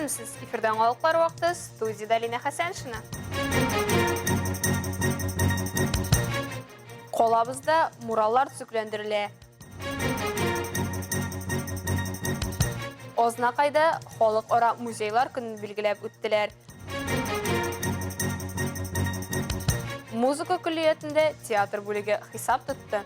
Исәнмесез! Эфирда яңалыклар вакыты, студиядә Лина Хәсәншина. Калабызда мураллар төзекләндерелә. Азнакайда халыкара музейлар көнен билгеләп үттеләр. Музыка көллиятендә театр бүлеге хисап тотты.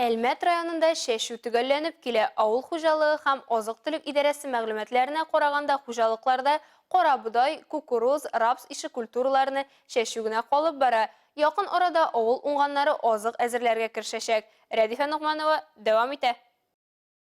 Әлмәт районында чәчү төгәлләнеп килә. Авыл хуҗалыгы һәм азык-төлек идарәсе мәгълүматларына караганда, хуҗалыкларда карабодай, кукуруз, рапс ише культураларны чәчү генә калып бара. Якын арада авыл уңганнары азык әзерләргә керешәчәк. Рәдифә Ногманова дәвам итә.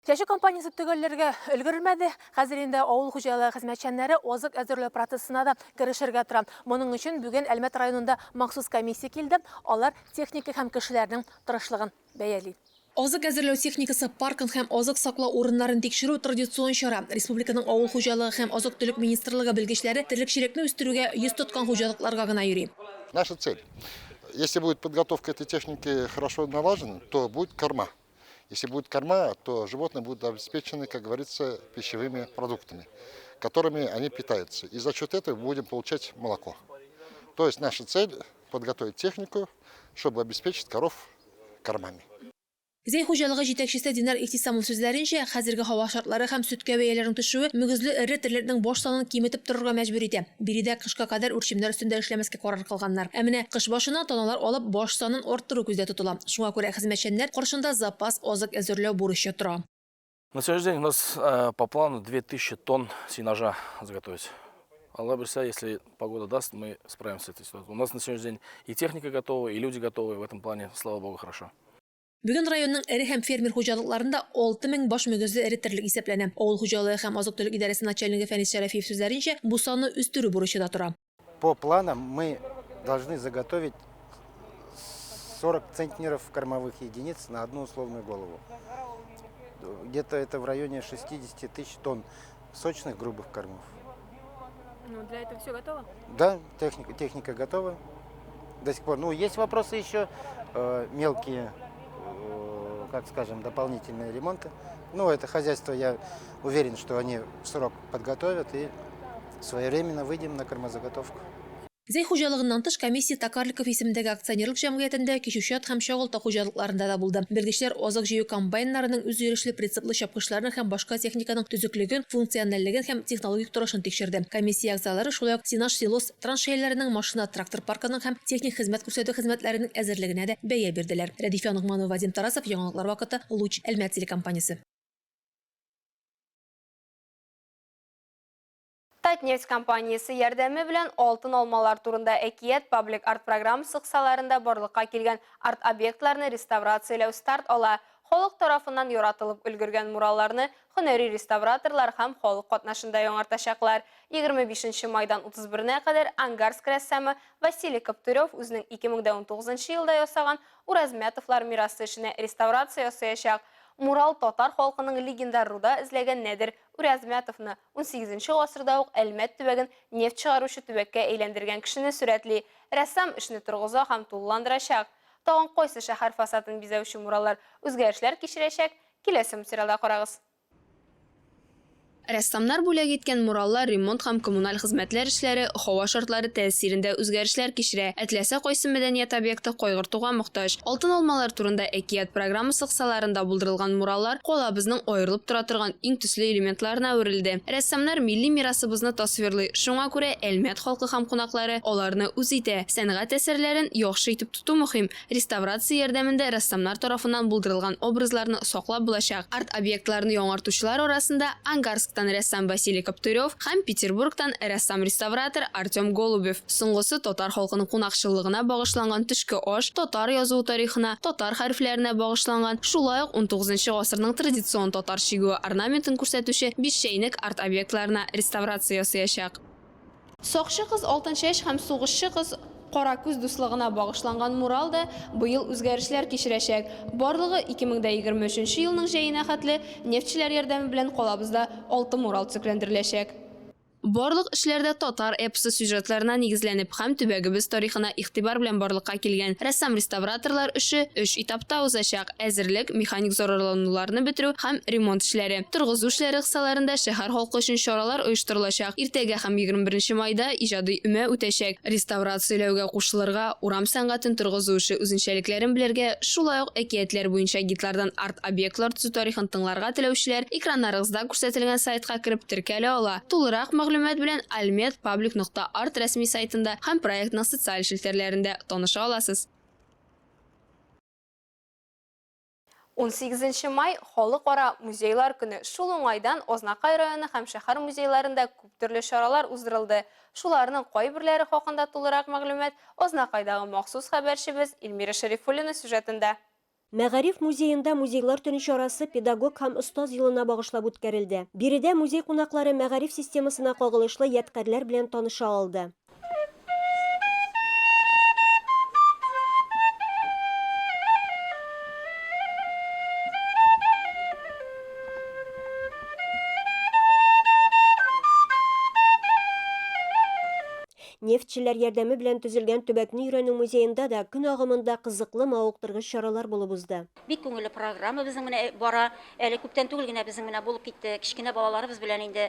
Чәчү кампаниясе төгәлләргә өлгермәде. Хәзер инде авыл хуҗалыгы хезмәтчәннәре азык әзерләү процессына да керешергә тора. Моның өчен бүген Әлмәт районында махсус комиссия килде. Алар техника һәм кешеләрнең тырышлыгын бәяли. Азык әзерләү техникасы паркын һәм азык саклау урыннарын тикшерү, традицион чара. Республиканың Авыл хуҗалыгы һәм азык-төлек министрлыгы белгечләре терлекчелекне үстерүгә йөз тоткан хуҗалыкларга гына йөри. Наша цель, если будет подготовка этой техники хорошо налажена, то будет корма. Если будет корма, то животные будут обеспечены, как говорится, пищевыми продуктами, которыми они питаются. И за счет этого будем получать молоко. То есть наша цель – подготовить технику, чтобы обеспечить коров кормами. Зәй хуҗалыгы җитәкчесе Динар Игтисамов сүзләренчә, хәзерге һава шартлары һәм сөткә бәяләрнең төшүе мөгезле эре терлекнең баш санын киметеп торырга мәҗбүр итә. Биредә кышка кадәр үрчемнәр өстендә эшләмәскә карар кылганнар. Ә менә кыш башына таналар алып баш санын арттыру күздә тотыла. Шуңа күрә хезмәтчәннәр каршында запас азык әзерләү бурычы тора. На сегодняшний день у нас по плану 2000 тонн сенажа заготовить. Алла бирсә, если погода даст, мы справимся с этой ситуацией. У нас на сегодняшний день и техника готова, и люди готовы. В этом плане, слава богу, хорошо. Бүген районның эре һәм фермер хуҗалыкларында 6000 баш мөгезле эре терлек исәпләнә. Авыл хуҗалыгы һәм азык-төлек идарәсе начальнигы Фәнис Шәрәфиев сүзләренчә, бу санны үстерү бурычы да тора. По планам мы должны заготовить 40 центнеров кормовых единиц на одну условную голову. Где-то это в районе 60 тысяч тонн сочных грубых кормов. Ну, для этого все готово? Да, техника, техника готова. До сих пор. Ну, есть вопросы еще мелкие, как скажем, дополнительные ремонты. Ну, это хозяйство, я уверен, что они в срок подготовят и своевременно выйдем на кормозаготовку. Зәй хуҗалыгыннан тыш, комиссия Токарликов исемендәге акционерлык җәмгыятендә, Кичүчат һәм Чагылта хуҗалыкларында да булды. Белгечләр азык җыю комбайннарының үзйөрешле прицеплы чапкычларының һәм башка техниканың төзеклеген, функциональлеген һәм технологик торышын тикшерде. Комиссия әгъзалары шулай ук сенаж-силос траншеяләренең, машина-трактор паркының һәм техник хезмәт күрсәтү хезмәтләренең әзерлегенә дә бәя бирделәр. Рәдифә Ногманова, Вадим Тарасов, Яңалыклар вакыты, Луч, Әлмәт телекомпаниясе. Татнефть компаниясе ярдәме белән Алтын алмалар турында әкият паблик арт-программасы кысаларында барлыкка килгән арт-объектларны реставрацияләү старт ала. Халык тарафыннан яратылып өлгергән муралларны һөнәри реставраторлар һәм халык катнашында яңартачаклар. 25 нче майдан 31 нә кадәр Ангарск рәссамы Василий Коптырев үзенең 2019 елда ясаган Уразмәтовлар мирасы эшенә реставрация ясаячак. Мурал татар халкының легендар руда эзләгән Нәдер Урязмәтовны, унсигезенче гасырда ук Әлмәт төбәген нефть чыгаручы төбәккә әйләндергән кешене сурәтли. Рәссам эшне торгыза һәм тулыландырачак. Тагын кайсы шәһәр фасадын бизәүче мураллар үзгәрешләр кичерәчәк, киләсе материалда карагыз. Рәссамнар бүләк иткән мураллар ремонт һәм коммуналь хезмәтләр эшләре, һава шартлары тәэсирендә үзгәрешләр кичерә. Ә теләсә кайсы мәдәният объекты кайгыртуга мохтаҗ. Алтын алмалар турында әкият программасы кысаларында булдырылган мураллар калабызның аерылып тора торган иң төсле элементларына әверелде. Рәссамнар милли мирасыбызны тасвирлый, шуңа күрә Әлмәт халкы һәм кунаклары аларны үз итә. Сәнгать әсәрләрен яхшы итеп тоту мөһим. Реставрация ярдәмендә рәссамнар тарафыннан булдырылган образларны саклап булачак. Арт-объектларны яңартучылар арасында Ангарсктан рәссам Василий Коптырев һәм Петербургтан рәссам-реставратор Артем Голубев. Соңгысы татар халкының кунакчыллыгына багышланган төшке аш, татар язуы тарихына, татар хәрефләренә багышланган, шулай ук унтугызынчы гасырның традицион татар чигүе орнаментын күрсәтүче Бишчәйнек арт-объектларына реставрация ясыячак. Сакчы кыз Алтынчәч һәм сугышчы кыз Каракүз дуслыгына багышланган мурал да быел үзгәрешләр кичерәчәк. Барлыгы 2023 нче елның җәенә хәтле нефтьчеләр ярдәме белән калабызда алты мурал төзекләндереләчәк. Барлык эшләр дә татар эпосы сюжетларына нигезләнеп һәм төбәгебез тарихына игътибар белән барлыкка килгән. Рәссам-реставраторлар эше өч этапта узачак, әзерлек, механик зарарлануларны бетерү һәм ремонт эшләре. Торгызу эшләре кысаларында шәһәр халкы өчен чаралар оештырылачак. Иртәгә һәм 21 майда иҗади өмә үтәчәк. Реставрацияләүгә кушылырга, урам сәнгатен торгызу эше үзенчәлекләрен белергә, шулай ук әкиятләр буенча гидлардан арт-объектлар төзү тарихын тыңларга теләүчеләр экраннарыгызда күрсәтелгән сайтка кереп теркәлә ала. Тулырак мәгълүмат белән Almet Public нокта арт рәсми сайтында һәм проектның социаль челтәрләрендә таныша аласыз. 18 май, Халыкара музейлар көне. Шул уңайдан Азнакай районы һәм шәһәр музейларында күптөрле чаралар уздырылды. Шуларның кайберләре хакында тулырак мәгълүмат Азнакайдагы махсус хәбәрчебез Эльмира Шәрифуллина сюжетында. Мәгариф музеенда Музейлар төне чарасы Педагог һәм остаз елына багышлап үткәрелде. Биредә музей кунаклары мәгариф системасына кагылышлы ядкарьләр белән таныша алды. Нефтьчеләр ярдәме белән төзелгән төбәкне өйрәнү музеенда да көн агымында кызыклы, мавыктыргыч чаралар булып узды. Бик күңелле программа безнең менә бара. Әле күптән түгел генә безнең менә булып китте. Кечкенә балаларыбыз белән инде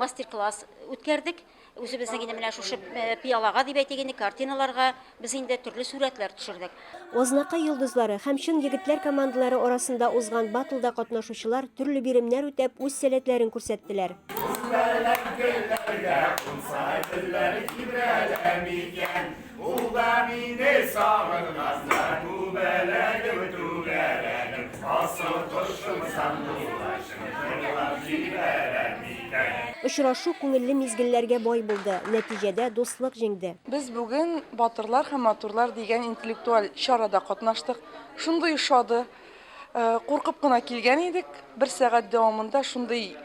мастер-класс үткәрдек. Үзебезнең инде менә шушы пыялага дип әйтик инде, картиналарга без инде төрле сурәтләр төшердек. Азнакай йолдызлары һәм чын егетләр командалары арасында узган баттлда катнашучылар төрле биремнәр үтәп, үз сәләтләрен күрсәттеләр. Күбәләк гөлләргә кунса, гөлләр тибрәлә микән? Ул да мине сагынганда, күбәләгем, түгәрәгем, асыл кошым, сандугачым, җырлап җибәрә микән? Очрашу күңелле мизгелләргә бай булды, нәтиҗәдә дуслык җиңде. Без бүген Батырлар һәм матурлар дигән интеллектуаль чарада катнаштык. Шундый ошады. Куркып кына килгән идек. Бер сәгать дәвамында шундый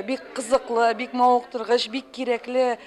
бик кызыклы, бик мавыктыргыч, бик кирәкле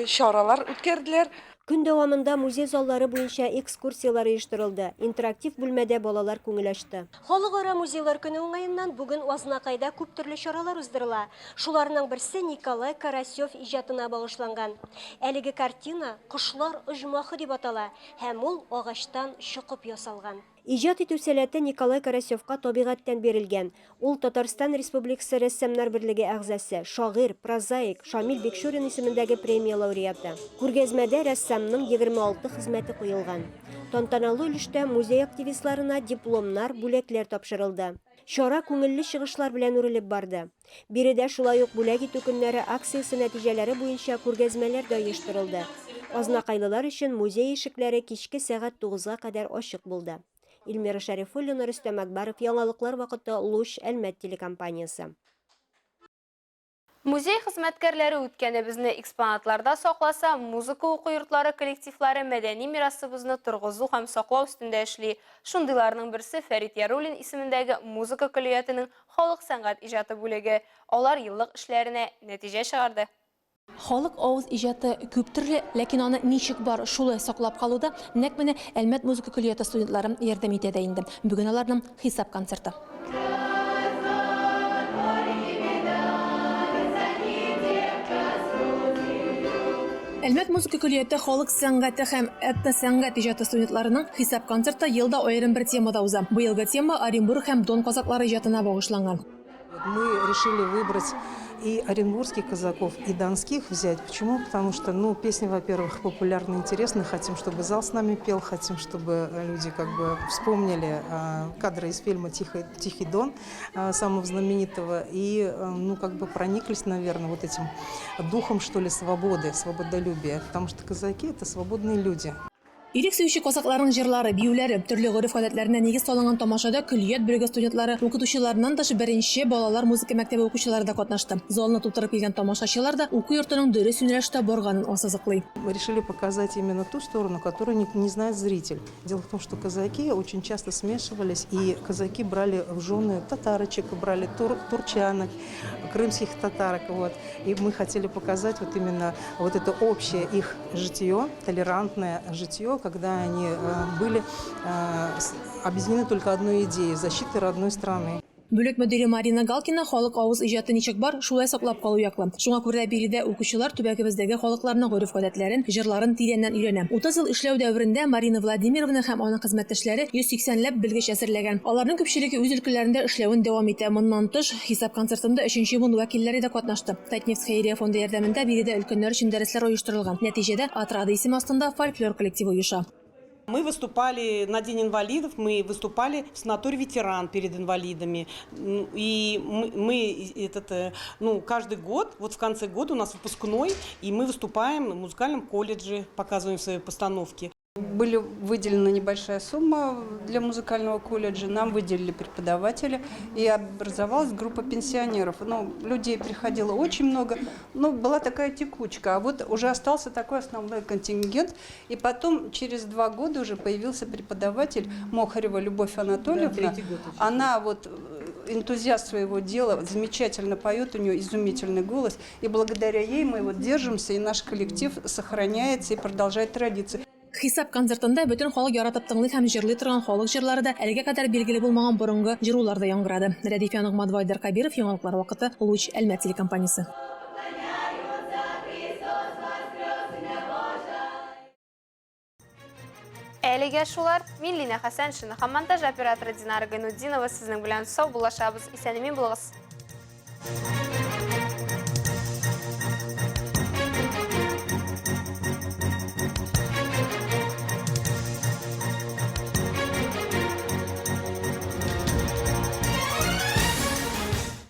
чаралар үткәрделәр. Көн дәвамында музей заллары буенча экскурсияләр оештырылды, интерактив бүлмәдә балалар күңел ачты. Халыкара музейлар көне уңаеннан бүген Азнакайда күп төрле чаралар уздырыла. Шуларның берсе Николай Карасев иҗатына багышланган. Әлеге картина Кошлар оҗмахы дип атала һәм ул агачтан чокып ясалган. Иҗат итү сәләте Николай Карасевка табигатьтән бирелгән. Ул Татарстан Республикасы Рәссамнар берлеге әгъзасы, шагыйрь, прозаик, Шамил Бикчурин исемендәге премия лауреаты. Күргәзмәдә рәссамның 26 хезмәте куелган. Тантаналы өлештә музей активистларына дипломнар, бүләкләр тапшырылды. Чара күңелле чыгышлар белән үрелеп барды. Биредә шулай ук Бүләк итү көннәре акциясе нәтиҗәләре буенча күргәзмәләр дә оештырылды. Азнакайлылар өчен музей ишекләре кичке сәгать тугызга кадәр ачык булды. Эльмира Шәрифуллина, Рөстәм Әкбәров, Яңалыклар вакыты, Луч, Әлмәт телекомпаниясе. Музей хезмәткәрләре үткәнебезне экспонатларда сакласа, музыка уку йортлары коллективлары мәдәни мирасыбызны торгызу һәм саклау өстендә эшли. Шундыйларның берсе Фәрит Яруллин исемендәге музыка көллиятенең Халык сәнгать иҗаты бүлеге. Алар еллык эшләренә нәтиҗә чыгарды. Халык авыз иҗаты күп төрле, ләкин аны ничек бар, шулай саклап калуда нәкъ менә Әлмәт музыка көллияте студентлары ярдәм итә дә инде. Бүген аларның хисап концерты. Әлмәт музыка көллияте халык сәнгате һәм этносәнгать иҗаты студентларының хисап концерты ел да аерым бер темада уза. Быелгы тема Оренбург һәм Дон казаклары иҗатына багышланган. Мы решили выбрать и оренбургских казаков, и донских взять. Почему? Потому что, ну, песни, во-первых, популярны, интересны. Хотим, чтобы зал с нами пел, хотим, чтобы люди как бы вспомнили кадры из фильма «Тихий, Тихий Дон», самого знаменитого, и, ну, как бы прониклись, наверное, вот этим духом, что ли, свободы, свободолюбия. Потому что казаки – это свободные люди. Ирек сөюче казакларның җырлары, биюләре, төрле гореф-гадәтләренә нигез салынган тамашада көллият бүлеге студентлары, укытучыларыннан тыш беренче балалар музыка мәктәбе укучылары да катнашты. Залны тутырып килгән тамашачылар да уку йортының дөрес юнәлештә барганын ассызыклый. Мы решили показать именно ту сторону, которую не, не знает зритель. Дело в том, что казаки очень часто смешивались, и казаки брали в жены татарочек, брали тур, турчанок, крымских татарок. Вот. И мы хотели показать вот именно вот это общее их житье, толерантное житье, когда они э, были э, объединены только одной идеей – защиты родной страны. Бүлек мөдире Марина Галкина халык авыз иҗаты ничек бар, шулай саклап калу яклы. Шуңа күрә биредә укучылар төбәгебездәге халыкларның гореф-гадәтләрен, җырларын тирәннән өйрәнә. 30 ел эшләү дәверендә Марина Владимировна һәм аның хезмәттәшләре 180 ләп белгеч әзерләгән. Аларның күпчелеге үз өлкәләрендә эшләвен дәвам итә. Моннан тыш, хисап концертында өченче буын вәкилләре дә катнашты. Татнефть хәйрия фонды ярдәмендә биредә өлкәннәр өчен дәресләр оештырылган. Нәтиҗәдә, Отрада исеме астында фольклор коллективы оеша. Мы выступали на День инвалидов, мы выступали в санатории «Ветеран» перед инвалидами. И мы этот, э, ну, каждый год, вот в конце года у нас выпускной, и мы выступаем в музыкальном колледже, показываем свои постановки. Были выделена небольшая сумма для музыкального колледжа, нам выделили преподавателя, и образовалась группа пенсионеров. Ну, людей приходило очень много, но была такая текучка. А вот уже остался такой основной контингент, и потом через два года уже появился преподаватель Мохарева Любовь Анатольевна. Да, год Она вот э, энтузиаст своего дела, замечательно поет, у нее изумительный голос. И благодаря ей мы вот держимся, и наш коллектив сохраняется и продолжает традиции. Хисап концертында бөтен халык яратып тыңлый һәм җырлый торган халык җырлары да, әлегә кадәр билгеле булмаган борынгы җырулар да яңгырады. Рәдифә Ногманова, Айдар Кабиров, Яңалыклар вакыты, Луч, Әлмәт телекомпаниясе. Әлегә шулар. Мин Лина Хәсәншина һәм монтаж операторы Динара Гайнутдинова сезнең белән сау булашабыз. Исән-имин булыгыз.